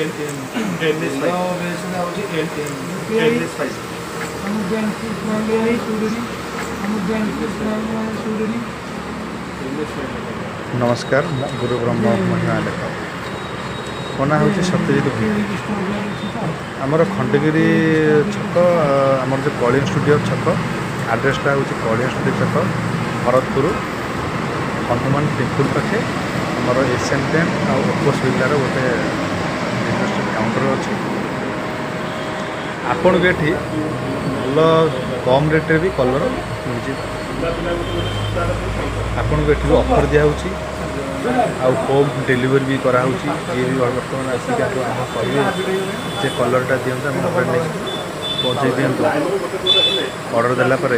L M L S 5। ହେଉଛି L M L S 5। ଆମ bank ଆମ ବ୍ୟାଙ୍କ ଚୌଧୁରୀ। L S 5। ନମସ୍କାର, ମୁଁ ଗୁରୁ ବ୍ରହ୍ମ ମହିମା ଲେଖକ। ମୋ ନାଁ ହେଉଛି ସତ୍ୟଜିତ ଭୂୟାଁ। କୃଷ୍ଣ ଅଛି ତ। ଆମର ଖଣ୍ଡଗିରି ଛକ, ଆମର ଯେଉଁ କଳିଙ୍ଗ ଷ୍ଟୁଡ଼ିଓ ଛକ, ଆଡ୍ରେସଟା ହେଉଛି କଳିଙ୍ଗ ଷ୍ଟୁଡ଼ିଓ ଛକ, ଭରତପୁର, ହନୁମାନ ଟେମ୍ପୁଲ ପାଖେ ଆମର ଏସିଆନ୍ ପେଣ୍ଟ ଆଉ ଓପୋସ୍ ବିର୍ଲାର ଗୋଟେ ଇଣ୍ଡଷ୍ଟ୍ରି କାଉଣ୍ଟର ଅଛି। ଆପଣଙ୍କୁ ଏଠି ଭଲ କମ୍ ରେଟ୍ରେ ବି କଲର୍ ମିଳିଯିବ। ଆପଣଙ୍କୁ ଏଠି ବି ଅଫର୍ ଦିଆହେଉଛି ଆଉ ହୋମ୍ ଡେଲିଭରି ବି କରାହେଉଛି। ଯିଏ ବି ବର୍ତ୍ତମାନ ଆସିକି ଆପଣ ଆମକୁ କହିବେ ଯେ କଲର୍ଟା ଦିଅନ୍ତୁ, ଆମ ଘରେ ନେଇକି ପହଞ୍ଚେଇ ଦିଅନ୍ତୁ, ଅର୍ଡ଼ର ଦେଲା ପରେ।